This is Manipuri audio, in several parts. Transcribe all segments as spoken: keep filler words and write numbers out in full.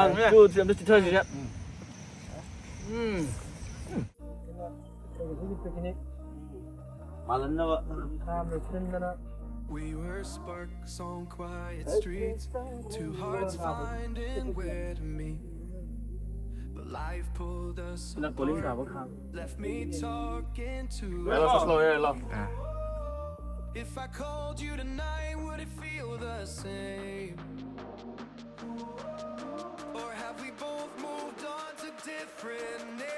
ꯇꯨ, ꯊ꯭ꯔꯤ, ꯑꯝꯇ ꯆꯤꯊꯔꯁꯤꯅꯦ꯫ ꯎꯝ꯫ ꯃꯥꯜꯍꯟꯅꯕ꯫ We were sparks on quiet streets, two hearts finding where to meet. But life pulled us apart, left me talking to a wall. If I called you tonight, would it feel the same? Or have we both moved on to different names?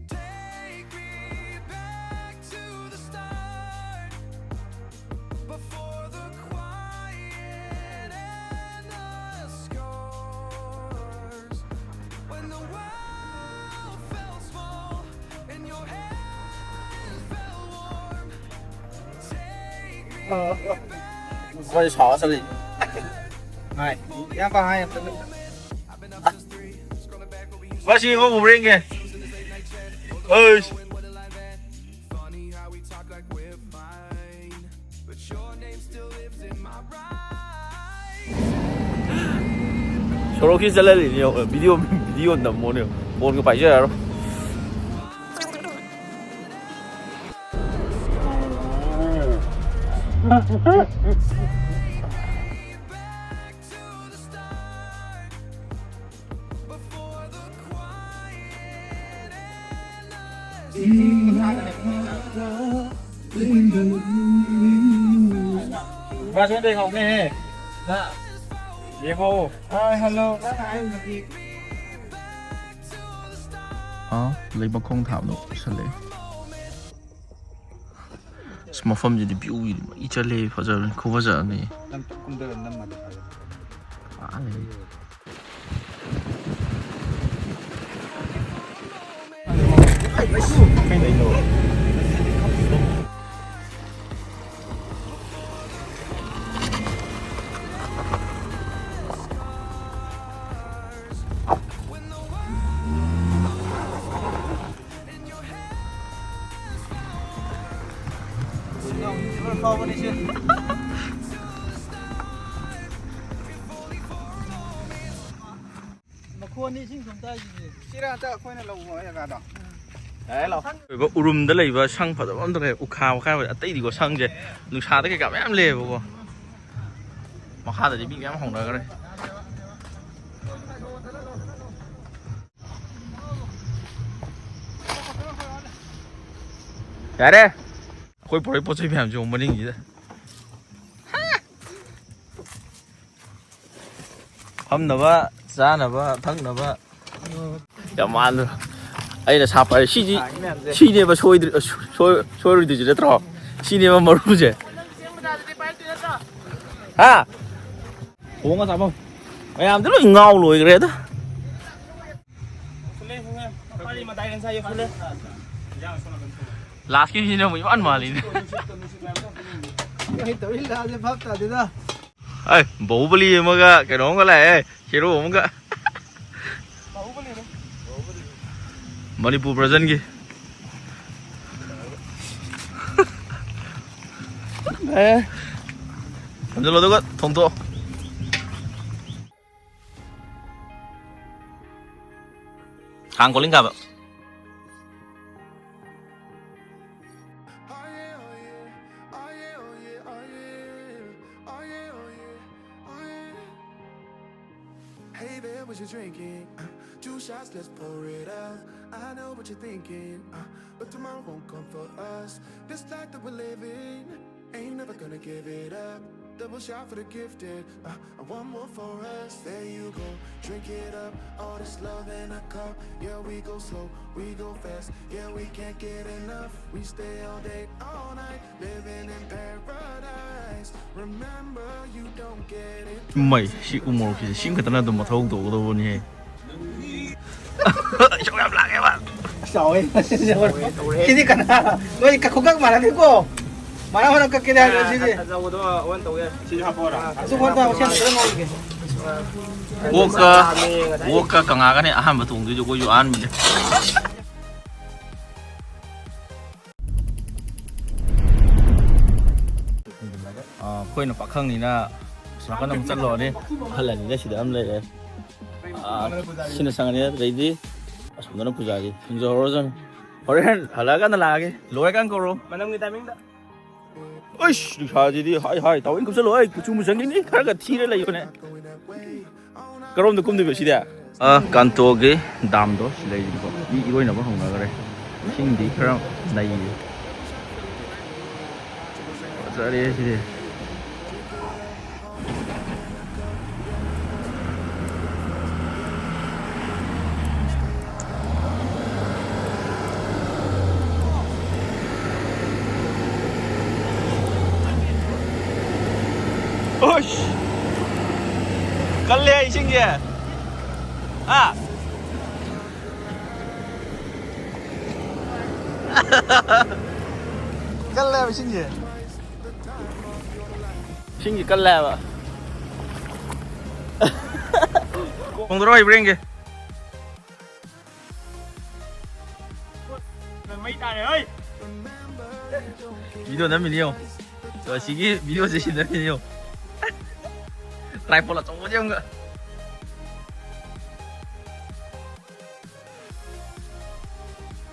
Take me back to the start, before the quiet and the scars. When the world felt small and your hands felt warm, take me back. ꯃꯣꯏ ꯁꯥꯎꯔ ꯆꯠꯂꯤ꯫ ꯍꯥꯏ꯫ ꯏꯌꯥꯝꯕ ꯍꯥꯏ ꯑꯝꯇ꯫ ꯃꯁꯤ ꯌꯦꯡꯉꯣ, ꯎꯕ꯭ꯔꯥ ꯌꯦꯡꯒꯦ꯫ ꯑꯩꯁ꯫ ꯁꯣꯔꯣꯛꯁꯤ ꯆꯠꯍꯜꯂꯤꯅꯦ꯫ ꯚꯤꯗꯤꯑꯣ, ꯚꯤꯗꯤꯑꯣ ꯅꯝꯃꯣꯅꯦ꯫ ꯐꯣꯟꯒ ꯄꯥꯏꯖꯔꯔꯣꯏ꯫ ꯌꯦꯡꯉꯣ꯫ ꯍꯥꯏ, ꯍꯜꯂꯣ꯫ ꯑꯥ, ꯂꯩꯕꯥꯛ ꯈꯣꯡ ꯊꯥꯕꯗꯣ ꯎꯁꯜꯂꯛꯑꯦ꯫ ꯑꯁ, ꯃꯐꯝꯁꯤꯗꯤ ꯚ꯭ꯌꯨꯒꯤꯗꯤ ꯃꯩ ꯆꯠꯂꯦ, ꯐꯖꯕꯅꯤ, ꯈꯨꯐꯖ ꯑꯃꯅꯤ꯫ ꯅꯪ ꯀꯨꯝꯊꯔ ꯅꯝꯃꯗꯤ ꯐꯖꯅꯤ꯫ ꯑꯥ, ꯂꯩ꯫ ꯀꯩꯅꯣ? ꯄꯣꯠꯅꯤ ꯏꯁꯤꯡ ꯁꯨꯝ ꯇꯥꯏꯁꯤꯗꯤ꯫ ꯁꯤꯔꯥ ꯍꯟꯇꯛ ꯑꯩꯈꯣꯏꯅ ꯂꯧꯕ ꯖꯒꯥꯗꯣ꯫ ꯌꯥꯔꯦ ꯂꯥꯎ꯫ ꯑꯣꯏꯕ ꯎꯔꯨꯝꯗ ꯂꯩꯕ ꯁꯪ ꯐꯖꯕ ꯑꯝꯇ ꯂꯩ꯫ ꯎꯈꯥ ꯋꯥꯈꯥ ꯑꯇꯩꯗꯤꯀꯣ ꯁꯪꯁꯦ ꯅꯨꯡꯁꯥꯗ ꯀꯩꯀꯥ ꯃꯌꯥꯝ ꯂꯩꯌꯦꯕꯀꯣ꯫ ꯃꯈꯥꯗꯗꯤ ꯃꯤ ꯃꯌꯥꯝ ꯍꯧꯅꯈ꯭ꯔꯦ꯫ ꯌꯥꯔꯦ꯫ ꯑꯩꯈꯣꯏ ꯄꯨꯔꯛꯏ ꯄꯣꯠ ꯆꯩ ꯃꯌꯥꯝꯁꯦ ꯌꯦꯡꯉꯨ ꯃꯅꯤꯡꯁꯤꯗ꯫ ꯐꯝꯅꯕ, ꯆꯥꯅꯕ, ꯊꯛꯅꯕ꯫ ꯌꯥꯝ ꯃꯥꯟꯗ꯭ꯔꯣ? ꯑꯩꯅ ꯁꯥꯞꯄ ꯍꯥꯏ ꯁꯤꯗꯤ, ꯁꯤꯅꯦꯕ ꯁꯣꯏꯗ꯭ꯔꯤ-, ꯁꯣꯏ-, ꯁꯣꯏꯔꯣꯏꯗꯣꯏꯁꯦ ꯅꯠꯇ꯭ꯔꯣ? ꯁꯤꯅꯦꯕ ꯃꯔꯨꯁꯦ꯫ ꯍꯥ? ꯊꯣꯡꯉ ꯆꯥꯐꯝ꯫ ꯃꯌꯥꯝꯗꯤ ꯂꯣꯏ ꯉꯥꯎ ꯂꯣꯏꯈ꯭ꯔꯦꯗ꯫ ꯂꯥꯁꯀꯤꯁꯤꯅ ꯑꯃꯨꯛ ꯏꯃꯥꯟ ꯃꯥꯜꯂꯤꯅꯦ꯫ ꯀꯩ ꯇꯧꯔꯤ ꯂꯥꯁꯦ ꯚꯥꯞ ꯇꯥꯗꯦꯗ꯫ ꯑꯩ ꯕꯥꯍꯨꯕꯂꯤ ꯑꯃꯒ ꯀꯩꯅꯣ ꯑꯃꯒ ꯂꯥꯛꯑꯦ, ꯍꯦꯔꯣ ꯑꯃꯒ꯫ ꯃꯅꯤꯄꯨꯔ ꯚꯔꯖꯟꯒꯤ꯫ ꯑꯦ, ꯊꯝꯖꯤꯜꯂꯣ ꯑꯗꯨꯒ ꯊꯣꯡꯗꯣꯛꯑꯣ꯫ ꯊꯥꯡ ꯀꯣꯂꯤꯡ ꯀꯥꯕ꯫ Hey there, what you drinking? Uh, two shots, let's pour it up. I know what you're thinking, uh, but tomorrow won't come for us. This life that we're living, ain't never gonna give it up. Double shot for the gifted, uh, and one more for us. There you go, drink it up. All this love in a cup. Yeah, we go slow, we go fast. Yeah, we can't get enough. We stay all day, all night, living in paradise. Remember, you don't get it. ꯃꯩ, ꯁꯤ ꯎ ꯃꯣꯔꯣꯛꯁꯤꯗꯤ ꯁꯤꯡ ꯈꯛꯇꯅ ꯑꯗꯨꯝ ꯃꯊꯧ ꯇꯧꯒꯗꯧꯕꯅꯤꯍꯦ꯫ ꯏꯁꯧ ꯌꯥꯝ ꯂꯥꯡꯉꯦꯕ꯫ ꯆꯥꯎꯋꯦ꯫ ꯁꯤꯗꯤ ꯀꯅꯥ? ꯅꯣꯏ ꯀꯛ-, ꯈꯨꯀꯛ ꯃꯥꯟꯅꯗꯦꯀꯣ꯫ ꯃꯥꯟꯅ ꯃꯥꯟꯅ ꯀꯛꯀꯦꯗꯤ ꯍꯥꯏꯕ ꯁꯤꯗꯤ꯫ ꯑꯆꯧꯕꯗꯣ ꯑꯣꯟ ꯇꯧꯒꯦ꯫ ꯁꯤꯁꯨ ꯍꯥꯞꯄꯛꯑꯣꯔꯥ? ꯑꯗꯨ ꯍꯣꯏ, ꯍꯣꯏ, ꯍꯣꯏ, ꯁꯦꯝ-, ꯁꯦꯝ-, ꯁꯦꯝ-, ꯑꯣꯛꯀ, ꯉꯁꯥꯏ ꯑꯣꯛꯀ ꯀꯪꯉꯥꯒꯅꯦ ꯑꯍꯥꯟꯕ ꯊꯣꯡꯗꯣꯏꯁꯦ ꯑꯩꯈꯣꯏꯁꯨ ꯑꯍꯥꯟꯕꯅꯦ꯫ ꯑꯥ, ꯑꯩꯈꯣꯏꯅ ꯄꯥꯈꯪꯅꯤꯅ ꯁꯣꯝ ꯅꯥꯀꯟꯗ ꯑꯃꯨꯛ ꯆꯠꯂꯨꯔꯅꯤ꯫ ꯑꯍꯜ ꯑꯅꯤꯗ ꯁꯤꯗ ꯑꯃ ꯂꯩꯔꯦ꯫ ꯑꯥ, ꯁꯤꯅ ꯁꯪꯉꯅꯤ, ꯑꯗꯩꯗꯤ ꯑꯁꯣꯝꯗꯅ ꯄꯨꯖꯥꯒꯤ ꯊꯤꯡꯖꯍꯧꯔꯁꯅꯨ꯫ ꯍꯣꯔꯦꯟ ꯍꯜꯂꯛꯑꯀꯥꯟꯗ ꯂꯥꯛꯑꯒꯦ, ꯂꯣꯏꯔꯀꯥꯟꯗ ꯀꯧꯔꯣ꯫ ꯃꯅꯝꯒꯤ ꯇꯥꯏꯃꯤꯡꯗ꯫ ꯑꯩꯁ, ꯅꯨꯡꯁꯥꯁꯤꯗꯤ ꯍꯥꯏ ꯍꯥꯏ, ꯇꯥꯋꯦꯜ ꯀꯨꯞꯁꯜꯂꯣ, ꯑꯩ ꯀꯨꯆꯨ ꯃꯨꯁꯟꯈꯤꯅꯤ, ꯈꯔ ꯈꯔ ꯊꯤꯔ ꯂꯩꯕꯅꯦ꯫ ꯀꯔꯣꯝꯗ ꯀꯨꯝꯗꯣꯏꯕ ꯁꯤꯗꯤ? ꯑ, ꯀꯥꯟꯇꯣꯒꯤ ꯗꯥꯝꯗꯣ ꯁꯤ ꯂꯩꯔꯤꯀꯣ, ꯃꯤ ꯏꯔꯣꯏꯅꯕ ꯍꯧꯅꯈꯔꯦ꯫ ꯏꯁꯤꯡꯗꯤ ꯈꯔ ꯅꯩꯌꯦ꯫ ꯐꯖꯔꯦ ꯁꯤꯗꯤ꯫ ꯎꯁ! ꯀꯜꯂꯦ ꯏꯁꯤꯡꯁꯦ꯫ ꯍꯥ? ꯀꯜꯂꯦꯕ ꯏꯁꯤꯡꯁꯦ꯫ ꯏꯁꯤꯡꯁꯦ ꯀꯜꯂꯦꯕ꯫ ꯈꯣꯡꯗꯣꯔꯣ ꯍꯩꯕ꯭ꯔꯥ ꯌꯦꯡꯒꯦ꯫ ꯃꯩ ꯇꯥꯔꯦ, ꯍꯣꯏ꯫ ꯚꯤꯗꯤꯑꯣ ꯅꯝꯃꯤꯅꯤ ꯌꯦꯡꯉꯣ꯫ ꯑꯗꯣ ꯑꯁꯤꯒꯤ ꯚꯤꯗꯤꯑꯣꯁꯦ ꯁꯤ ꯅꯝꯃꯤꯅꯤ ꯌꯦꯡꯉꯣ꯫ ꯇ꯭ꯔꯥꯏꯄꯣꯠ ꯑꯆꯧꯕꯁꯦ ꯑꯃꯒ꯫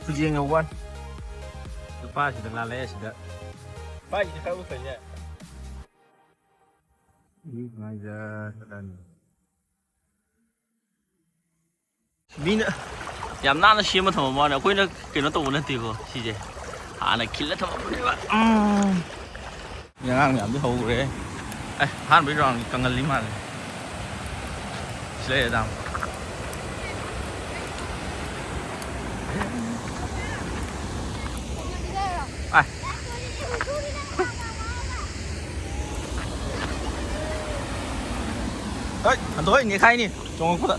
ꯈꯨꯖꯦꯡ ꯌꯧꯕ ꯋꯥꯅꯤ꯫ ꯅꯨꯄꯥꯁꯤꯗ ꯉꯥꯜꯂꯛꯑꯦ ꯁꯤꯗ꯫ ꯅꯨꯄꯥꯁꯤꯗ ꯈꯔꯕꯨ ꯐꯩꯅꯦ꯫ ꯃꯤ ꯉꯥꯏꯖꯔꯅꯤ꯫ ꯃꯤꯅ ꯌꯥꯝ ꯅꯥꯟꯅ ꯁꯦꯝꯃ ꯊꯝꯃꯝꯕ ꯋꯥꯅꯤ, ꯑꯩꯈꯣꯏꯅ ꯀꯩꯅꯣ ꯇꯧꯕ ꯅꯠꯇꯦꯀꯣ ꯁꯤꯁꯦ, ꯍꯥꯟꯅ ꯈꯤꯜꯂ ꯊꯝꯃꯝꯕꯅꯦꯕ꯫ ꯎꯝ꯫ ꯃꯤ ꯑꯉꯥꯡ ꯃꯌꯥꯝꯗꯤ ꯍꯧꯈ꯭ꯔꯦ꯫ ꯑꯦ, ꯑꯍꯥꯟꯕꯩ ꯔꯥꯎꯟꯒꯤ ꯀꯪꯍꯜꯂꯤ ꯃꯥꯜꯂꯦ꯫ ꯁꯤ ꯂꯩꯔꯦ ꯗꯥꯝ꯫ ꯑꯥꯏ꯫ ꯍꯣꯏ, ꯍꯟꯗꯣꯛ ꯍꯣꯏ, ꯅꯦꯈꯥꯏꯅꯤ ꯆꯣꯡꯉꯛꯄꯗ꯫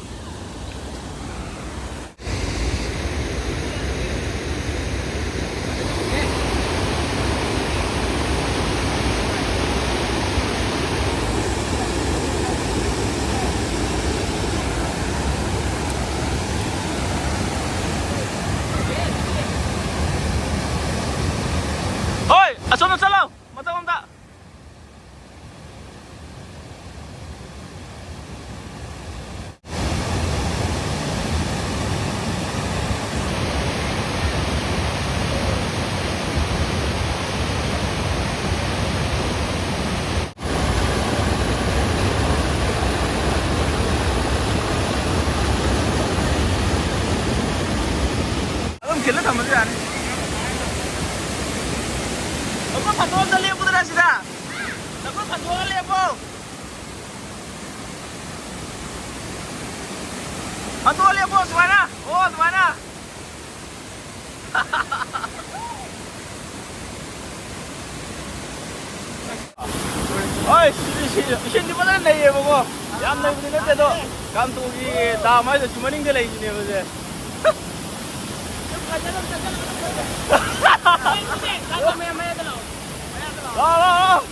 ꯍꯣꯏ, ꯑꯁꯣꯝꯗ ꯆꯠꯂꯣ, ꯃꯊꯛꯂꯣꯝꯗ꯫ ꯐꯟꯗꯣꯛ ꯑꯝꯇ ꯂꯦꯞꯄꯨꯗꯅ ꯁꯤꯗ꯫ ꯅꯈꯨꯠ ꯐꯟꯗꯣꯛꯑ ꯂꯦꯞꯄꯣ꯫ ꯐꯟꯗꯣꯛꯑ ꯂꯦꯞꯄꯣ ꯁꯨꯃꯥꯏꯅ꯫ ꯑꯣ, ꯑꯗꯨꯃꯥꯏꯅ꯫ ꯍꯣꯏ, ꯁꯤꯗꯤ, ꯁꯤꯗꯤ, ꯏꯁꯤꯡꯗꯤ ꯐꯖꯅ ꯂꯩꯌꯦꯕꯀꯣ꯫ ꯌꯥꯝ ꯂꯩꯕꯗꯤ ꯅꯠꯇꯦ ꯑꯗꯣ, ꯀꯥꯡꯇꯣꯒꯤ ꯗꯥꯝ ꯍꯥꯏꯗꯣ ꯁꯤ ꯃꯅꯤꯡꯗ ꯂꯩꯁꯤꯅꯦꯕ ꯁꯦ꯫ ꯂꯥꯛꯑꯣ, ꯂꯥꯛꯑꯣ, ꯂꯥꯛꯑꯣ꯫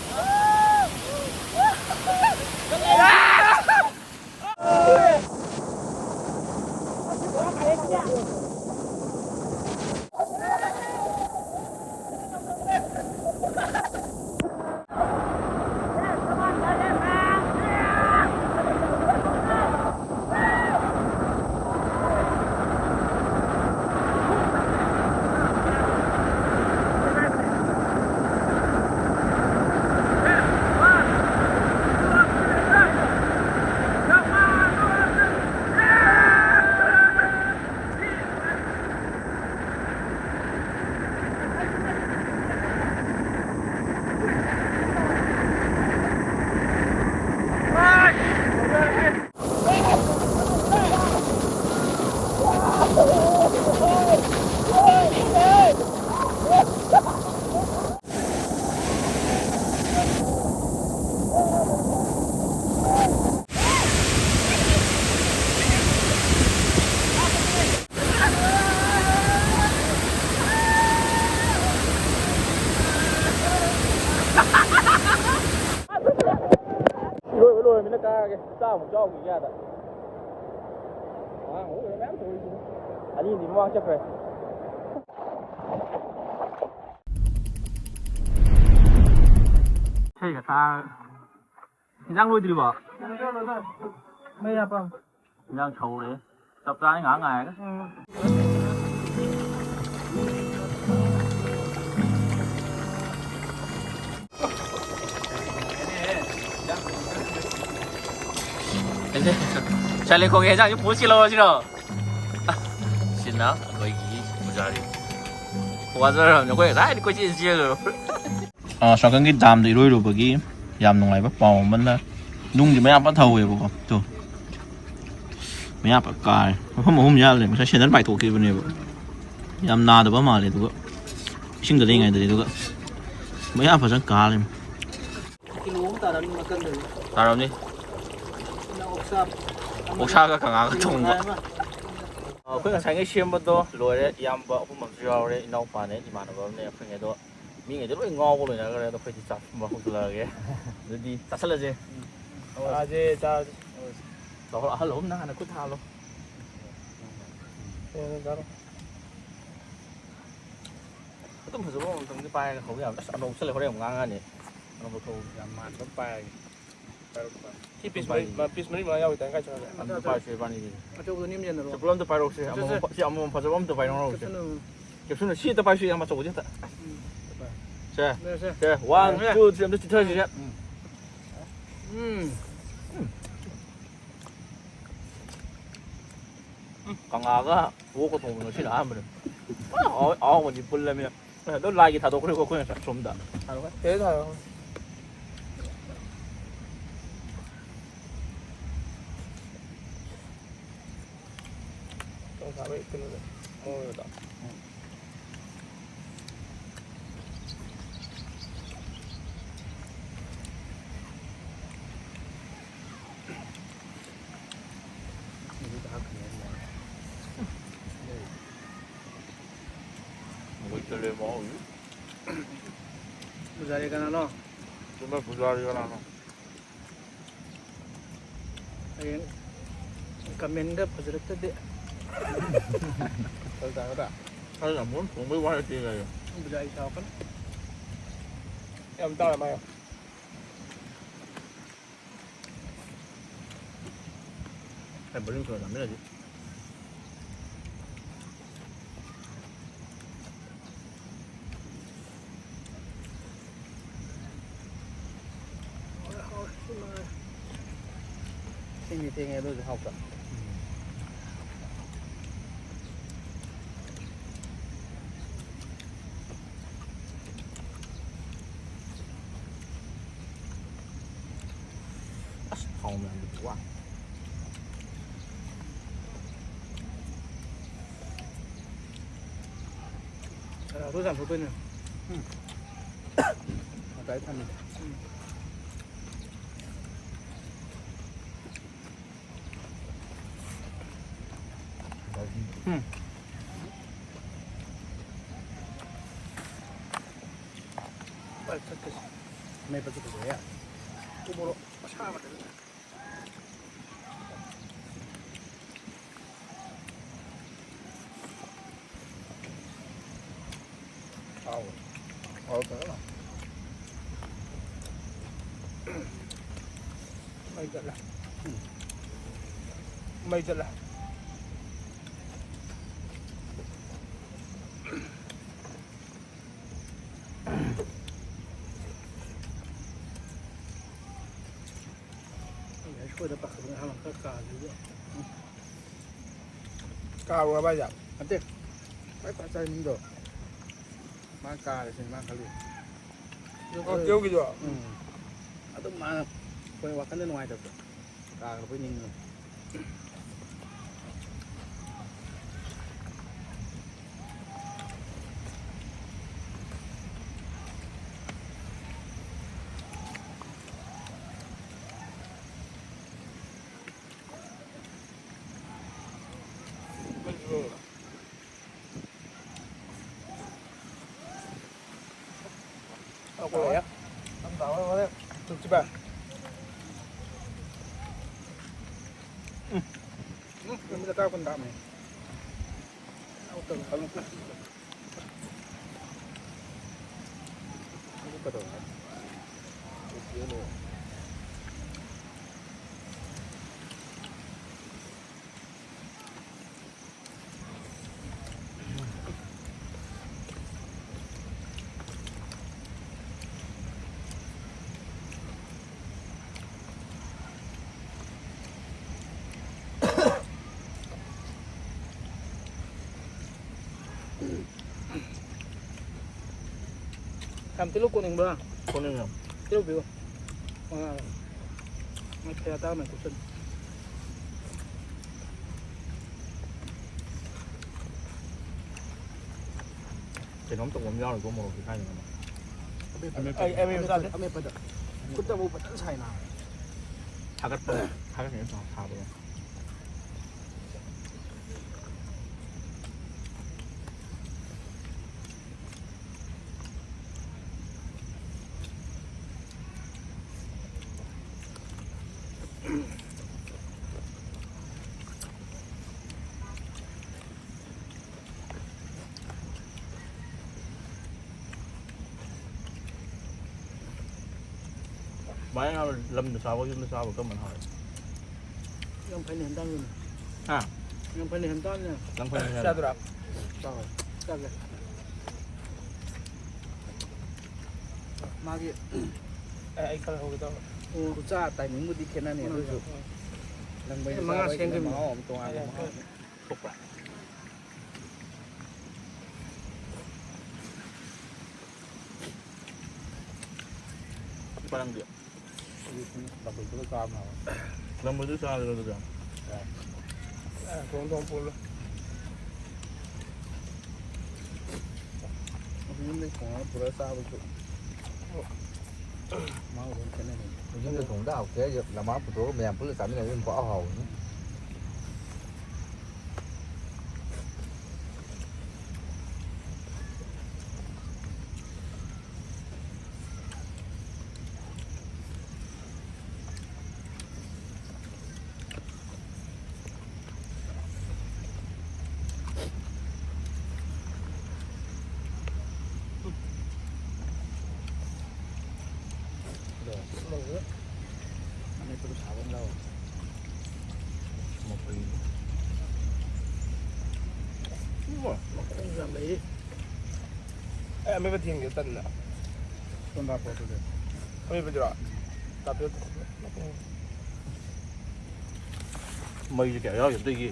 ꯏꯔꯣꯏꯕ ꯂꯣꯏꯔꯃꯤꯅ ꯀꯥꯔꯒꯦ꯫ ꯆꯥꯃꯨꯛ ꯆꯥꯎꯈꯤꯒꯦ ꯑꯥꯗ꯫ ꯑꯉꯥꯡ ꯎꯕꯗ ꯃꯌꯥꯝ ꯊꯣꯛꯏꯁꯤꯅꯤ꯫ ꯑꯅꯤꯗꯤ ꯃꯃꯥꯡ ꯆꯠꯈ꯭ꯔꯦ꯫ ꯏꯁꯩꯒ ꯇꯥꯔꯒ꯫ ꯏꯟꯖꯥꯡ ꯂꯣꯏꯗ꯭ꯔꯤꯕꯣ? ꯃꯩ ꯍꯥꯞꯄꯝ꯫ ꯏꯟꯖꯥꯡ ꯁꯧꯔꯦ꯫ ꯆꯞ ꯆꯥꯅ ꯉꯥꯏꯍꯥꯛ ꯉꯥꯏꯔꯒ꯫ ꯎꯝ꯫ ꯆꯥꯂꯦ ꯈꯣꯡꯉꯦ ꯍꯦꯟꯖꯥꯡꯁꯦ ꯄꯨꯔ ꯆꯦꯜꯂꯛꯑꯣ ꯁꯤꯔꯣ? ꯁꯤꯅ ꯑꯩꯈꯣꯏꯒꯤ ꯄꯨꯖꯥꯔꯤ꯫ ꯋꯥꯖꯔꯕꯅꯤ ꯑꯩꯈꯣꯏ ꯉꯁꯥꯏꯗꯤ ꯀꯣꯏꯆꯦꯟ ꯆꯦꯜꯂꯨꯔꯕꯅꯤ꯫ ꯑꯥ, ꯁꯣꯝꯅꯥꯀꯟꯒꯤ ꯗꯥꯝꯗ ꯏꯔꯣꯏꯔꯨꯕꯒꯤ ꯌꯥꯝ ꯅꯨꯡꯉꯥꯏꯕ ꯄꯥꯎ ꯑꯃꯅ, ꯅꯨꯡꯁꯦ ꯃꯌꯥꯝ ꯐꯖꯅ ꯊꯧꯋꯦꯕꯀꯣ꯫ ꯇꯣ, ꯃꯌꯥꯝ ꯐꯖꯅ ꯀꯥꯔꯦ꯫ ꯃꯐꯝ ꯑꯍꯨꯝ ꯌꯥꯜꯂꯦ꯫ ꯉꯁꯥꯏ ꯁꯦꯟꯗꯜ ꯄꯥꯏꯊꯣꯛꯈꯤꯕꯅꯦꯕ꯫ ꯌꯥꯝ ꯅꯥꯗꯕ ꯃꯥꯜꯂꯦ꯫ ꯑꯗꯨꯒ ꯏꯁꯤꯡꯗ ꯂꯩꯉꯩꯗꯗꯤ꯫ ꯑꯗꯨꯒ ꯃꯌꯥꯝ ꯐꯖꯅ ꯀꯥꯔꯦ꯫ ꯀꯤꯂꯣ ꯑꯃ ꯇꯥꯔꯝꯅꯤ ꯃꯀꯟꯗꯨꯗꯤ꯫ ꯇꯥꯔꯝꯅꯤ꯫ ꯑꯗꯨꯅ ꯑꯣꯛꯁꯥ ꯑꯃ, ꯑꯣꯛꯁꯥꯒ ꯀꯪꯉꯥꯒ ꯀꯤꯂꯣ ꯊꯣꯡꯕ꯫ ꯃꯈꯥꯏ ꯑꯃ꯫ ꯑꯩꯈꯣꯏ ꯉꯁꯥꯏꯉꯩ ꯁꯦꯝꯕꯗꯣ ꯂꯣꯏꯔꯦ꯫ ꯏꯌꯥꯝꯕ ꯑꯍꯨꯝ ꯑꯃꯁꯨ ꯌꯥꯎꯔꯦ, ꯏꯅꯥꯎꯄꯥꯅꯦ, ꯏꯃꯥꯟꯅꯕ ꯑꯃꯅꯦ꯫ ꯑꯩꯈꯣꯏꯉꯩꯗꯣ ꯃꯤꯉꯩꯗꯤ ꯂꯣꯏ ꯉꯥꯎꯕ ꯂꯣꯏꯅꯈ꯭ꯔꯦ꯫ ꯑꯗꯣ ꯑꯩꯈꯣꯏꯗꯤ ꯆꯥꯛ ꯊꯣꯡꯕ ꯍꯧꯒꯠꯂꯛꯑꯒꯦ꯫ ꯑꯗꯨꯗꯤ ꯆꯥꯁꯤꯜꯂꯁꯦ꯫ ꯆꯥꯁꯦ, ꯆꯥꯁꯦ꯫ ꯇꯧꯔꯣ, ꯑꯍꯜ ꯑꯍꯨꯝꯅ ꯍꯥꯟꯅ ꯈꯨꯠ ꯊꯥꯜꯂꯣ꯫ ꯀꯩꯅꯣ ꯆꯥꯔꯣ꯫ ꯑꯗꯨꯝ ꯐꯖꯕ ꯑꯃꯇꯪꯗꯤ ꯄꯥꯏꯔꯒ ꯍꯧ ꯌꯥꯕꯅꯤ꯫ ꯑꯁ, ꯑꯅꯧꯕ ꯆꯠꯂꯦ, ꯍꯣꯔꯦꯟ ꯑꯃꯨꯛ ꯉꯥꯡꯉꯛꯑꯅꯤ꯫ ꯑꯅꯧꯕ ꯊꯣꯛ-꯫ ꯌꯥꯝ ꯃꯥꯟꯕ ꯑꯃ ꯄꯥꯏꯔꯒꯦ꯫ ꯄꯥꯏꯔꯣ, ꯄꯥꯏꯔꯣ꯫ ꯁꯤ ꯄꯤꯁ ꯃꯔꯤ, ꯄꯥꯏꯔꯤꯁꯦ꯫ ꯃ-, ꯄꯤꯁ ꯃꯔꯤ ꯃꯉꯥ ꯌꯥꯎꯋꯤ ꯇꯥꯏ ꯀꯥꯏ ꯆꯠꯈ꯭ꯔꯒꯦ? ꯑꯝꯇ ꯄꯥꯏꯔꯁꯦ ꯏꯕꯥꯅꯤꯒꯤ꯫ ꯑꯆꯧꯕꯗꯣ ꯑꯅꯤ ꯑꯃ ꯌꯦꯟꯅꯔꯣ꯫ ꯁꯦ, ꯄꯨꯂꯞ ꯑꯝꯇ ꯄꯥꯏꯔꯛꯑꯣꯁꯦ꯫ ꯁꯦ, ꯑꯃꯃꯝ ꯁꯦ꯫ ꯄ-, ꯁꯤ ꯑꯃꯃꯝ ꯐꯖꯕ ꯑꯝꯇ ꯄꯥꯏꯔꯛꯑꯣꯁꯦ꯫ ꯀꯦꯞꯁꯨꯟ ꯑꯃ꯫ ꯀꯦꯞꯁꯨꯟ ꯁꯤ ꯑꯝꯇ ꯄꯥꯏꯁꯦ, ꯌꯥꯝ ꯑꯆꯧꯕꯗꯤ ꯑꯝꯇ꯫ ꯎꯝ꯫ ꯁꯦ, ꯁꯦ, one, two, three, ꯑꯝꯇ ꯆꯤꯊꯔꯁꯤꯁꯦ꯫ ꯎꯝ꯫ ꯎꯝ꯫ ꯀꯪꯂꯥꯒ ꯑꯣꯛꯀ ꯊꯣꯡꯕ ꯉꯁꯤꯅ ꯑꯍꯥꯟꯕꯅꯦ꯫ ꯄꯨꯔꯥ ꯑꯍꯥꯎ-, ꯑꯍꯥꯎꯕꯗꯤ ꯄꯨꯜꯂꯃꯤꯅ꯫ ꯑꯗꯣ ꯂꯥꯏꯒꯤ ꯊꯥꯗꯣꯛꯈ꯭ꯔꯦꯀꯣ ꯑꯩꯈꯣꯏ ꯉꯁꯥꯏ ꯁꯣꯝꯗ꯫ ꯊꯥꯗꯣꯛꯈ꯭ꯔꯦ꯫ ꯁꯤꯗꯩ ꯊꯥꯗꯣꯛꯈ꯭ꯔꯦ꯫ ꯆꯧ ꯆꯥꯕꯩ ꯀꯩꯅꯣꯗꯣ, ꯃꯑꯣꯡꯗꯣ꯫ ꯄꯨꯖꯥꯔꯤ ꯀꯅꯥꯅꯣ? ꯆꯨꯝꯃꯦ, ꯄꯨꯖꯥꯔꯤ ꯀꯅꯥꯅꯣ? ꯍꯌꯦꯡ ꯀꯃꯦꯟꯒ ꯐꯖꯔꯛꯇꯗꯤ꯫ ꯐꯔꯛ ꯇꯥꯒꯗ꯭ꯔꯥ? ꯑꯩ ꯌꯥꯝ ꯀꯟꯅ ꯊꯣꯡꯕꯩ ꯋꯥ ꯅꯠꯇꯦ ꯀꯩꯅꯣ꯫ ꯄꯨꯖꯥꯔꯤ ꯁꯥꯎꯔꯛꯀꯅꯤ꯫ ꯌꯥꯝ ꯇꯥꯔꯦ ꯃꯥ꯫ ꯑꯩ ꯕꯣꯔꯤꯡ ꯆꯨꯔ ꯆꯥꯃꯤꯟꯅꯁꯤ꯫ ꯊꯦꯡꯗꯤ ꯊꯦꯡꯉꯦ ꯑꯗꯨ ꯑꯣꯏꯔꯁꯨ ꯍꯥꯎꯇ꯫ ꯃꯌꯥꯝꯗꯨ ꯋꯥ꯫ ꯁꯔꯥꯗꯣ ꯆꯥꯝꯊꯣꯛꯇꯣꯏꯅꯦ꯫ ꯎꯝ꯫ ꯉꯁꯥꯏ ꯊꯝꯃꯤꯗꯣ꯫ ꯎꯝ꯫ ꯎꯝ꯫ ꯃꯩ ꯄꯠꯀꯦ ꯐꯖꯩꯌꯦ꯫ ꯎ ꯃꯣꯔꯣꯛ ꯑꯁꯥꯕꯗ꯫ ꯍꯥꯎ꯫ ꯍꯥꯎ ꯐꯖꯅ꯫ ꯃꯩ ꯆꯠꯂꯦ꯫ ꯎꯝ꯫ ꯃꯩ ꯆꯠꯂꯦ꯫ ꯑꯩ ꯁꯣꯏꯗ ꯄꯥꯈꯠꯂꯦ ꯑꯍꯥꯟꯕ ꯈꯔ ꯀꯥꯈꯤꯕꯗ꯫ ꯀꯥꯔꯨꯔꯕ ꯍꯥꯏꯁꯦ? ꯅꯠꯇꯦ꯫ ꯈ꯭ꯋꯥꯏ ꯐꯥꯔꯁ ꯇꯥꯏꯃꯤꯡꯗꯣ꯫ ꯃꯥ ꯀꯥꯔꯦ ꯁꯤꯅꯤ ꯃꯥ ꯈꯜꯂꯤ꯫ ꯑꯣ, ꯀꯦꯌꯨꯒꯤꯗꯣ? ꯎꯝ꯫ ꯑꯗꯨꯝ ꯃꯥꯅ ꯑꯩꯈꯣꯏ ꯋꯥꯈꯜꯗ ꯅꯨꯡꯉꯥꯏꯇꯕꯗꯣ꯫ ꯀꯥꯈ꯭ꯔꯕꯣꯏ ꯅꯤꯡꯉꯤ꯫ ꯆꯨꯞꯁꯤꯕ꯫ ꯎꯝ꯫ ꯎꯝ, ꯂꯝꯕꯤꯗ ꯀꯥ ꯀꯨꯟ ꯇꯥꯕꯅꯦ꯫ ꯌꯥꯝ ꯇꯤꯜꯍꯧ ꯀꯣꯠꯅꯤꯡꯕ꯭ꯔꯥ? ꯀꯣꯠꯅꯤꯡꯉꯦ꯫ ꯇꯤꯜꯍꯧ ꯄꯤꯌꯨ꯫ ꯃꯉꯥ꯫ ꯃꯣꯏ ꯐꯩꯔꯥ ꯇꯥꯔꯝꯃꯦ ꯀꯨꯞꯁꯟ꯫ ꯀꯩꯅꯣꯝ ꯇꯧꯕ ꯑꯃ ꯌꯥꯎꯔꯤꯀꯣ ꯃꯣꯔꯣꯛꯀꯤ ꯊꯥꯏꯅ ꯑꯃ꯫ ꯑꯃꯦꯠꯄ꯫ ꯑꯩ ꯑꯃꯦꯠꯄ ꯆꯥꯗꯦ꯫ ꯑꯃꯦꯠꯄꯗ ꯈꯨꯠꯇꯕꯨ ꯐꯖꯅ ꯁꯥꯏꯅ꯫ ꯊꯥꯒꯠꯄ ꯊꯥꯒꯠꯈꯤꯅ ꯁꯥꯕꯗꯣ꯫ ꯃꯥꯏ ꯂꯝꯗ ꯆꯥꯕ ꯌꯨꯝꯗ ꯆꯥꯕ ꯀꯔꯝꯕꯅ ꯍꯥꯎꯋꯦ? ꯌꯥꯝ ꯐꯩꯅꯦ ꯍꯦꯟꯇꯥꯡꯗꯨꯅ꯫ ꯍꯥ? ꯌꯥꯝ ꯐꯩꯅꯦ ꯍꯦꯟꯇꯥꯡꯅꯦ꯫ ꯂꯝꯐꯩꯅ ꯍꯦꯜꯂꯦ꯫ ꯆꯥꯗꯨꯔꯥ? ꯆꯥꯔꯣ꯫ ꯆꯥꯒꯦ꯫ ꯃꯥꯒꯤ ꯑꯦ, ꯑꯩ ꯈꯔ ꯍꯧꯒꯦ ꯇꯧꯕ꯫ ꯑꯣ, ꯈꯨꯠꯆꯥ ꯇꯥꯏꯃꯤꯡꯕꯨꯗꯤ ꯈꯦꯠꯅꯅꯤ, ꯑꯗꯨꯁꯨ ꯎꯝ꯫ ꯂꯝꯕꯩꯗ ꯃꯉꯥ ꯆꯥꯕꯒꯤꯅ ꯁꯦꯝꯗꯣꯏꯅꯤ꯫ ꯃꯍꯥꯎ ꯑꯃ ꯇꯣꯉꯥꯟꯕ ꯃꯍꯥꯎ ꯑꯃ꯫ ꯊꯣꯛꯄ꯭ꯔꯥ? ꯄꯥꯔꯪꯗꯤ? ꯂꯐꯣꯏꯗꯨꯒ ꯆꯥꯕꯅ ꯍꯥꯎꯋꯦ꯫ ꯂꯐꯣꯏꯗꯨ ꯆꯥꯔꯦ ꯑꯗꯨꯗꯤ꯫ ꯌꯥꯏ꯫ ꯑꯦ, ꯊꯣꯡ ꯊꯣꯡ ꯄꯨꯜꯂꯣ꯫ ꯌꯨꯝꯗꯩ ꯊꯣꯡꯉꯒ ꯄꯨꯔꯒ ꯆꯥꯕꯁꯨ ꯃꯍꯥꯎ ꯂꯣꯏ ꯈꯦꯠꯅꯩ꯫ ꯌꯨꯝꯗ ꯊꯣꯡꯕꯗ ꯍꯥꯎꯇꯦ ꯍꯥꯏꯁꯦ, ꯂꯝꯃꯥꯡ ꯄꯨꯊꯣꯛꯑꯒ ꯃꯌꯥꯝ ꯄꯨꯜꯂ ꯆꯥꯃꯤꯟꯅꯕꯗꯤ ꯑꯗꯨꯝ ꯄꯨꯍꯥꯎ ꯍꯥꯎꯕꯅꯤ꯫ ꯑꯃꯦꯠꯄꯗꯨ ꯁꯥꯕ ꯑꯃ ꯌꯥꯎꯔꯦ꯫ ꯃꯈꯣꯡ ꯌꯥꯝ ꯂꯩꯔꯤ꯫ ꯑꯩ ꯑꯃꯦꯠꯄ ꯊꯦꯡꯒꯦ ꯇꯟꯅ꯫ ꯁꯣꯝꯗ ꯍꯥꯞꯄꯣ ꯑꯗꯨꯗꯤ꯫ ꯑꯃꯦꯠꯄꯗꯨꯔꯣ? ꯇꯥꯞꯄꯦ꯫ ꯃꯩꯁꯦ ꯀꯌꯥ ꯌꯥꯎꯔꯤ ꯑꯝꯇ ꯌꯦꯡꯒꯦ꯫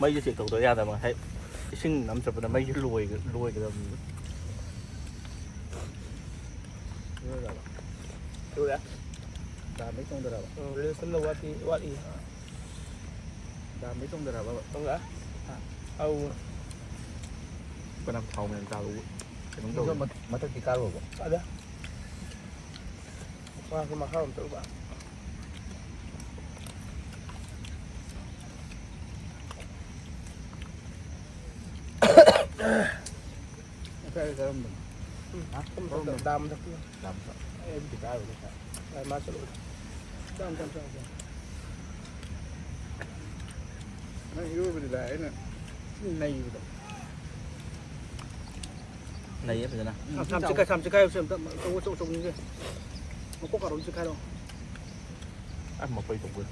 ꯃꯩꯁꯦ ꯆꯦꯛ ꯇꯧꯗꯕ ꯌꯥꯗꯕ, ꯉꯁꯥꯏ ꯏꯁꯤꯡ ꯑꯃ ꯆꯠꯄꯗ ꯃꯩꯁꯦ ꯂꯣꯏꯒ-, ꯂꯣꯏꯒꯗꯕꯅꯤ꯫ ꯂꯣꯏꯔꯕ? ꯂꯣꯏꯔꯦ꯫ ꯗꯥꯝꯗꯩ ꯆꯣꯡꯊꯔꯛꯑꯕ? ꯎꯝ, ꯔꯤꯜꯁ ꯑꯃ ꯋꯥꯠꯂꯤ, ꯋꯥꯠꯂꯤ꯫ ꯗꯥꯝꯗꯩ ꯆꯣꯡꯊꯔꯛꯑꯕ? ꯆꯣꯡꯊꯔꯛꯑꯦ꯫ ꯍꯥ? ꯑꯧ꯫ ꯀꯅꯥ ꯊꯥꯎ ꯃꯌꯥꯝ ꯆꯥꯕ ꯀꯩꯅꯣꯝ ꯇꯧꯔꯦ꯫ ꯃꯊꯛ-, ꯃꯊꯛꯇꯤ ꯀꯥꯔꯨꯔꯕꯣ? ꯀꯥꯗꯦ꯫ ꯃꯥꯁꯨ ꯃꯈꯥꯔꯣꯝ ꯆꯠꯂꯨꯕ꯫ ꯉꯁꯥꯏ ꯀꯔꯝꯕꯅꯣ? ꯎꯝ꯫ ꯍꯥ? ꯁꯣꯝ ꯃꯊꯛꯇ, ꯀꯔꯝꯕꯅꯣ? ꯗꯥꯝ ꯃꯊꯛꯇ꯫ ꯗꯥꯝ ꯃꯊꯛ꯫ ꯑꯩ ꯑꯗꯨꯗꯤ ꯀꯥꯔꯨꯔꯦ ꯉꯁꯥꯏ꯫ ꯑ, ꯃꯥ ꯆꯠꯂꯨꯕ꯫ ꯆꯥꯝ, ꯆꯥꯝ, ꯆꯥꯝ, ꯆꯥꯝ꯫ ꯅꯪ ꯏꯔꯣꯏꯕꯗꯤ ꯂꯥꯏ, ꯑꯩꯅ ꯅꯩꯕꯗꯣ꯫ ꯅꯩꯌꯦ ꯐꯖꯅ꯫ ꯎꯝ, ꯁꯥꯝ ꯆꯤꯛꯈꯥꯏ-, ꯁꯥꯝ ꯆꯤꯛꯈꯥꯏꯔꯨꯁꯦ ꯑꯝꯇ, ꯑꯆꯧ-, ꯑꯆꯧ-, ꯑꯆꯧꯕꯁꯤꯡꯁꯦ꯫ ꯃꯀꯣꯛ ꯀꯥꯔꯣ ꯑꯝꯇ ꯆꯤꯛꯈꯥꯏꯔꯣ꯫ ꯑ, ꯃꯄꯩ ꯇꯧꯕ꯫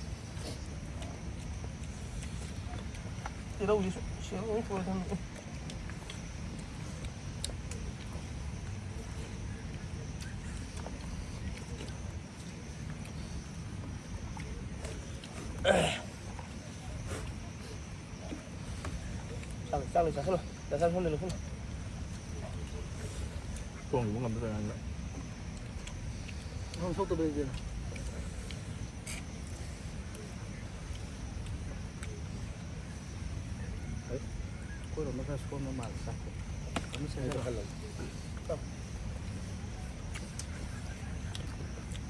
ꯇꯤꯜꯍꯧꯁꯤꯁꯨ ꯁꯦꯝ ꯂꯣꯏ ꯊꯣꯛꯑꯦ ꯊꯝꯃꯦ꯫ ꯆꯥꯛ, ꯆꯥꯛ ꯂꯣꯏ ꯆꯥꯁꯤꯜꯂꯣ꯫ ꯆꯥꯁꯤꯜꯂꯣ, ꯁꯣꯝꯗ ꯂꯣꯏꯁꯤꯜꯂꯣ꯫ ꯊꯣꯡ ꯌꯧꯕ ꯉꯝꯗ꯭ꯔꯥ ꯀꯥꯟꯗ꯫ ꯊꯣꯡ ꯊꯣꯛꯇꯕ ꯂꯩꯇꯦꯅ꯫ ꯑꯩꯈꯣꯏꯔꯣꯝꯗ ꯈꯔ ꯁꯣꯟꯕ ꯃꯥꯜꯂꯦ ꯆꯥꯛꯁꯦ꯫ ꯑꯃ ꯁꯦꯝꯖꯤꯜꯂꯣ꯫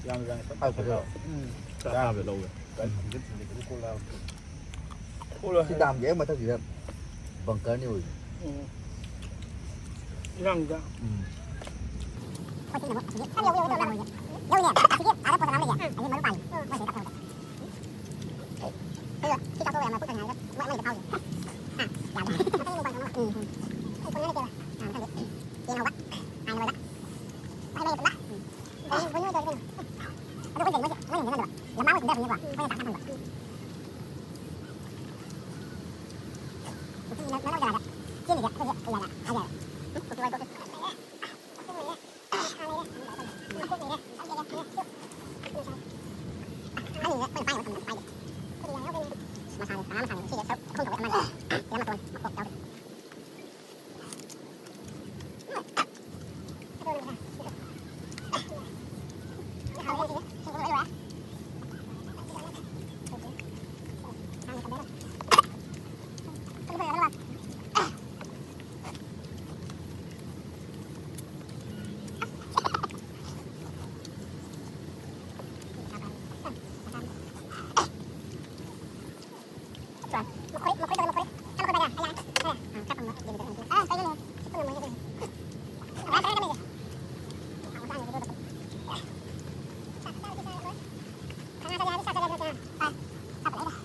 ꯌꯥꯝ ꯌꯥꯝ ꯆꯞ ꯆꯞ ꯂꯥꯎ꯫ ꯎꯝ꯫ ꯆꯥꯛ ꯆꯥꯕ ꯂꯧꯋꯦ꯫ ꯀꯔꯤ ꯊꯤꯟꯗꯣꯛ ꯊꯤꯟꯗꯣꯛꯄꯗꯣ ꯀꯣꯛ ꯂꯥꯎꯔꯦ꯫ ꯀꯣꯛ ꯂꯥꯎꯔꯦ꯫ ꯁꯤ ꯗꯥꯝꯒꯤ ꯍꯦꯛ ꯃꯊꯛꯁꯤꯗ ꯕꯪꯀꯔꯅꯤ ꯑꯣꯏꯔꯤꯁꯦ꯫ ꯎꯝ꯫ ꯏꯔꯥꯡꯗ꯫ ꯎꯝ꯫ ꯌꯧꯅꯦ꯫ ꯑꯁꯤꯒꯤ ꯑꯥꯗ ꯄꯣꯠ ꯀꯅꯥ ꯂꯩꯒꯦ? ꯑꯁꯤ ꯃꯔꯨꯞ ꯄꯥꯜꯂꯤ꯫ ꯃꯣꯏ ꯁꯤꯗ ꯆꯠꯈ꯭ꯔꯕ꯫ ꯑꯗꯨꯒ ꯁꯤ ꯆꯥꯊꯣꯛꯑꯒ ꯌꯥꯝꯅ ꯄꯨꯛ ꯊꯟꯅꯤꯡꯉꯥꯏꯗ ꯃꯣꯏ ꯑꯃꯅꯤꯗ ꯆꯥꯎꯁꯦ꯫ ꯍꯥ? ꯌꯥꯗ꯭ꯔꯦ꯫ ꯎꯝ꯫ ꯑꯩ ꯀꯣꯟꯅ ꯂꯩꯇꯦꯕ꯫ ꯑꯥ, ꯃꯊꯪꯗꯤ ꯌꯦꯟ ꯍꯧꯕ꯫ ꯍꯥꯟꯅ ꯂꯣꯏꯕ꯫ ꯃꯊꯪ ꯂꯩꯔꯦ ꯄꯨꯟꯅ꯫ ꯎꯝ꯫ ꯑꯗꯨ ꯀꯨꯏꯅ ꯇꯧꯔꯗꯤ ꯀꯩꯅꯣ꯫ ꯑꯗꯨ ꯀꯨꯏꯅ ꯇꯧꯔꯗꯤ ꯃꯣꯏꯁꯦ ꯂꯣꯏ ꯌꯦꯡꯅꯗꯕ꯫ ꯌꯥꯝ ꯃꯥꯡꯕ ꯁꯤꯡꯗ ꯐꯪꯉꯦꯀꯣ꯫ ꯑꯩꯈꯣꯏꯅ ꯆꯥꯛ ꯊꯟꯕ꯫ ꯎꯝ꯫ ꯅꯪ ꯂꯧꯖꯔꯒ ꯆꯦꯟꯕꯁꯦ ꯑꯩꯈꯣꯏꯁꯦ ꯀꯌꯥꯗ ꯍꯥꯏꯖꯔꯦ꯫ ꯎꯝ꯫ ꯀꯣꯛꯇꯤ ꯋꯥꯏ ꯀꯣꯛꯇꯤ꯫ ꯃꯁꯥꯁꯦ ꯇꯔꯥ ꯃꯁꯥꯅꯦ ꯁꯤꯁꯦ ꯁꯔꯨꯛ ꯑꯍꯨꯝ ꯇꯧꯕ ꯑꯃ ꯂꯩ꯫ ꯃꯈꯣꯏ, ꯃꯈꯣꯏ ꯇꯧꯔꯦ, ꯃꯈꯣꯏ꯫ ꯆꯥꯛ ꯃꯈꯣꯏ ꯇꯧꯔꯦ꯫ ꯌꯥꯔꯦ꯫ ꯌꯥꯔꯦ꯫ ꯑꯥ, ꯆꯥꯛ ꯊꯣꯡꯕ ꯌꯦꯡꯕꯤꯔꯣ꯫ ꯑꯥ, ꯀꯩꯅꯣ? ꯆꯥꯛ ꯊꯣꯡꯕ ꯌꯦꯡꯕꯤꯔꯣ꯫ ꯑꯥ, ꯆꯥꯛ ꯊꯣꯡꯕ ꯌꯦꯡꯕꯤꯔꯣ꯫ ꯆꯥꯛ ꯆꯥꯔꯗꯤ ꯆꯥꯔꯔꯣꯏ꯫ ꯀꯅꯥ ꯆꯥꯒꯦ ꯍꯥꯏꯔꯗꯤ ꯆꯥꯛ ꯆꯥꯒꯦ ꯍꯥꯏꯕ ꯀꯌꯥ? ꯑꯥ, ꯆꯥꯛ ꯂꯩꯔꯦ꯫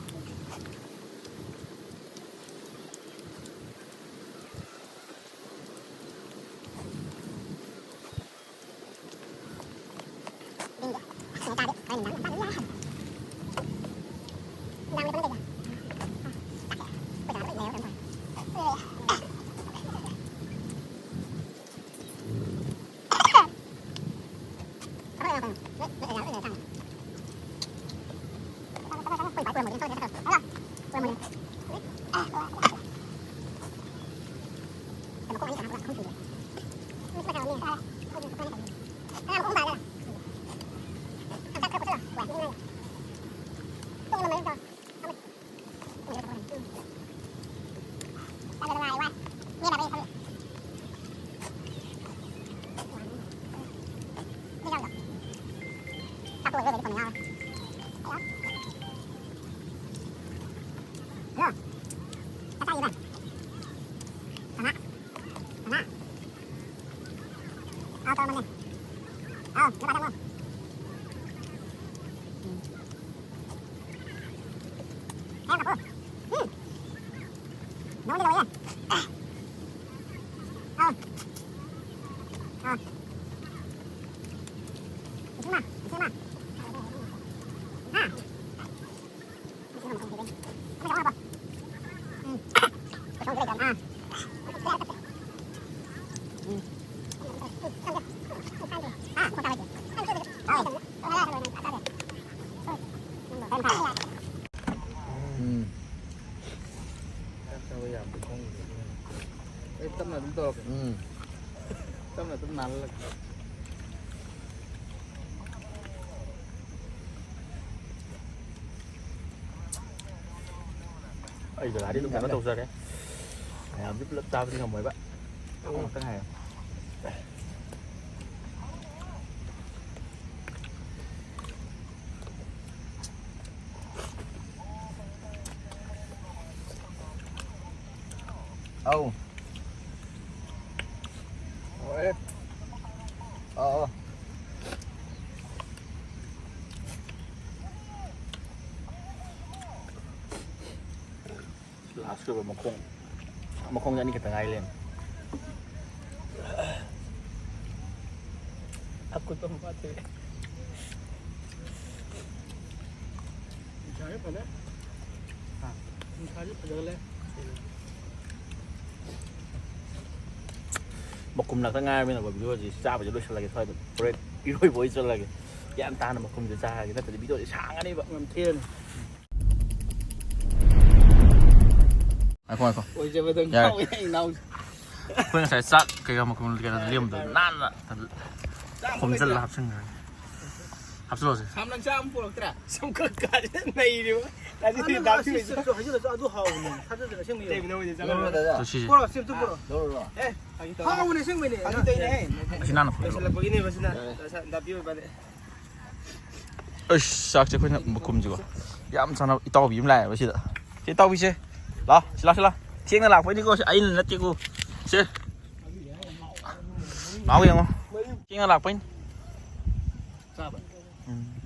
ꯎꯝ꯫ ꯆꯥꯛ ꯆꯥꯕ ꯌꯥꯕꯗꯤ ꯈꯪꯗꯦ꯫ ꯑꯩ ꯇꯞꯅ ꯑꯗꯨꯝ ꯇꯧꯔꯛꯀꯦ꯫ ꯎꯝ꯫ ꯇꯞꯅ ꯑꯗꯨꯝ ꯅꯥꯜꯍꯜꯂꯛꯀꯦ꯫ ꯑꯩ ꯖꯒꯥꯗꯤ ꯑꯗꯨꯝ ꯀꯩꯅꯣ ꯇꯧꯖꯔꯦ꯫ ꯃꯌꯥꯝꯗꯤ ꯄꯨꯂꯞ ꯆꯥꯕꯗꯤ ꯉꯝꯃꯣꯏꯕ꯫ ꯑꯍꯨꯝꯂꯛꯇ ꯉꯥꯏꯔꯦ꯫ ꯑꯧ꯫ ꯍꯣꯏ꯫ ꯑꯧ, ꯑꯧ꯫ ꯂꯥꯁꯀꯤ ꯑꯣꯏꯕ ꯃꯈꯣꯡ, ꯃꯈꯣꯡꯁꯦ ꯑꯅꯤ ꯈꯛꯇ ꯉꯥꯏ ꯂꯩꯔꯝꯃꯦ꯫ ꯑꯀꯨꯠꯄ ꯃꯄꯥ ꯊꯣꯛꯑꯦ꯫ ꯅꯨꯡꯁꯥꯁꯦ ꯐꯖ-, ꯍꯥ? ꯅꯨꯡꯁꯥꯁꯦ ꯐꯖꯈꯠꯂꯦ꯫ ꯃꯀꯨꯝ ꯂꯥꯛꯇ ꯉꯥꯏꯔꯕꯅꯤꯅꯀꯣ, ꯚꯤꯗꯤꯑꯣꯁꯤ ꯆꯥꯕꯁꯦ ꯂꯣꯏꯁꯤꯜꯂꯒꯦ ꯁ꯭ꯋꯥꯏꯗ꯫ ꯍꯣꯔꯦꯟ ꯏꯔꯣꯏꯕ ꯑꯣꯏ ꯆꯠꯂꯒꯦ꯫ ꯒ꯭ꯌꯥꯟ ꯇꯥꯅ ꯃꯀꯨꯝꯁꯦ ꯆꯥꯔꯒꯦ, ꯅꯠꯇ꯭ꯔꯗꯤ ꯚꯤꯗꯤꯑꯣꯁꯦ ꯁꯥꯡꯉꯅꯤꯕ꯫ ꯌꯥꯝ ꯊꯦꯡꯉꯅꯤ꯫ ꯉꯥꯏꯈꯣ, ꯉꯥꯏꯈꯣ꯫ ꯑꯣꯏꯖꯕꯗꯣ ꯌꯥꯔꯦ꯫ ꯉꯥꯎꯋꯦ ꯑꯩ ꯏꯅꯥꯎꯁꯦ꯫ ꯑꯩꯈꯣꯏ ꯉꯁꯥꯏ ꯆꯥꯛ ꯀꯩꯀꯥ ꯃꯈꯨꯝ ꯀꯩꯅꯣ ꯂꯦꯝꯕꯗꯣ ꯅꯥꯟꯅ ꯆꯥꯝꯃ ꯈꯣꯝꯖꯤꯜꯂ ꯂꯩꯇ꯭ꯔꯥ? ꯍꯥꯞꯆꯤꯟꯈ꯭ꯔꯦ꯫ ꯍꯥꯞꯆꯤꯜꯂꯣꯁꯦ꯫ ꯁꯥꯝ ꯅꯪ ꯆꯥꯝꯃ ꯄꯨꯔꯛꯇ꯭ꯔꯥ? ꯁꯨꯝ ꯀꯛ ꯀꯥꯁꯤꯗ ꯅꯩꯔꯤꯕ꯫ ꯑꯗꯨꯗꯤ ꯑꯗꯨ ꯗꯥꯛ ꯑꯁꯤ ꯁꯤꯃꯤꯁ꯫ ꯁꯤꯁꯨ ꯍꯥꯏꯖꯤꯜꯂꯁꯨ ꯑꯗꯨ ꯍꯥꯎꯕꯅꯦ꯫ ꯊꯥꯖꯗꯅ ꯑꯁꯦꯡꯕ ꯌꯦꯡꯉꯣ꯫ ꯇꯩꯕꯅ ꯑꯣꯏꯅ ꯆꯥꯝꯃ꯫ ꯂꯧꯔꯣ꯫ ꯁꯤ, ꯁꯤ꯫ ꯄꯨꯔꯛꯑꯣ, ꯁꯤꯝꯇ ꯄꯨꯔꯛꯑꯣ꯫ ꯂꯧꯔꯣ, ꯂꯧꯔꯣ꯫ ꯑꯦ, ꯐꯥꯒꯤ ꯇꯧꯅꯦ꯫ ꯍꯥꯎꯕꯅꯦ ꯑꯁꯦꯡꯕꯩꯅꯦ꯫ ꯐꯥꯒꯤ ꯇꯧꯅꯦꯍꯦ꯫ ꯑꯁꯤ ꯅꯥꯟꯅ ꯐꯨꯠꯂꯣ꯫ ꯂꯣꯏꯁꯤꯜꯂꯛꯄꯒꯤꯅꯦꯕ ꯁꯤꯅ꯫ ꯌꯥꯔꯦ꯫ ꯅꯥꯄꯤ ꯑꯣꯏꯕꯅꯦ꯫ ꯑꯁ, ꯆꯥꯛꯁꯦ ꯑꯩꯈꯣꯏꯅ ꯃꯈꯨꯝꯁꯤꯀꯣ ꯌꯥꯝ ꯆꯥꯟꯅꯕ ꯏꯇꯥꯎꯕꯤ ꯑꯃ ꯂꯥꯛꯑꯦꯕ ꯁꯤꯗ꯫ ꯁꯤ ꯏꯇꯥꯎꯕꯤꯁꯦ, ꯂꯥꯛꯑꯣ, ꯁꯤ ꯂꯥꯛꯑꯣ, ꯁꯤ ꯂꯥꯛꯑꯣ꯫ ꯊꯦꯡꯅ ꯂꯥꯛꯄꯩꯅꯤꯀꯣ, ꯁꯤ ꯑꯩꯅ ꯅꯠꯇꯦꯀꯣ꯫ ꯁꯦ꯫ ꯃꯥꯕꯨ ꯌꯦꯡꯉꯣ꯫ ꯊꯦꯡꯅ ꯂꯥꯛꯄꯩꯅꯤ꯫ ꯆꯥꯕ꯫ ꯎꯝ꯫